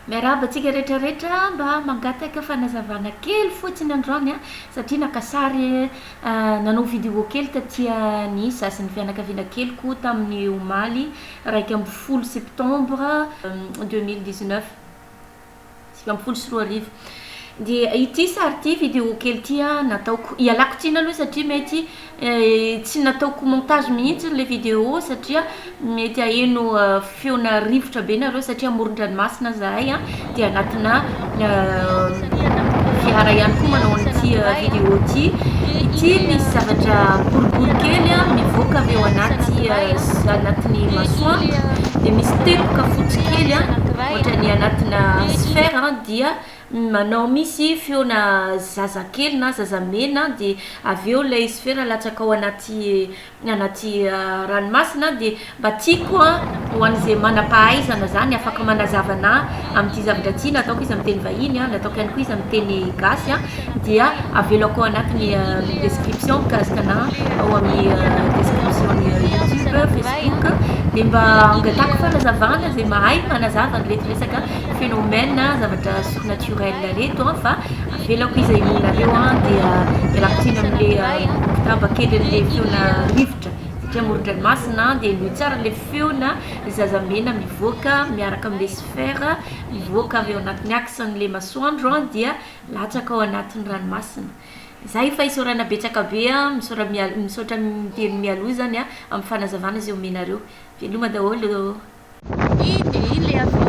Miarahaba antsika rehetra rehetra, mba mangataka fanazavana kely fotsiny androany a, satria naka sary nanao vidéo kely taty Nice sy ny fianakaviana keliko tamin'ny omaly 11 septembre 2019, 2019. Dia ity sary ity, vidéo kely ity a nataoko, ialako tsiny aloha satria mety tsy nataoko montage mihitsy le vidéo, satria mety aheno feona rivotra be nareo, satria amoron-dranomasina zahay a, dia anatina fiara ihany koa manao an'ity vidéo ity. Ity misy zavatra boribory kely a mivoaka avy eo anaty anatin'ny masoandro, dia misy teboka fotsy kely a ohatran'ny anatina sphère, dia manao misy feona zazakely na zazamena, dia avy eo ilay sphère latsaka ao anaty ranomasina. Dia mba tiako a ho an'izay manam-pahaizana zany afaka manazava anahy amin'ity zavatra ity, nataoko izy amin'ny teny vahiny a, nataoko ihany koa izy amin'ny teny gasy a, dia avelako ao anatin'ny description mikasika anahy ao amin'ny description ny YouTube, Facebook. Dia mba angatahako fanazavana zay mahay manazava an'ireto resaka phénomène zavatra surnaturel reto a, fa avelako izy henoinareo a. Dia ialako tsiny amin'le mpitamba kely an'le feona rivotra satria amoron-dranomasina, dia henoy tsara le feona zazamena mivoaka miaraka amin'le sphère mivoaka avy eo anatin'ny axe an'le masoandro a, dia latsaka ao anatin'ny ranomasina zay. Fa isaorana betsaka be a, misaora misaotra miteny mialoha zany a amin'ny fanazavana izay omenareo. Veloma daholo. Iny dia iny le avy.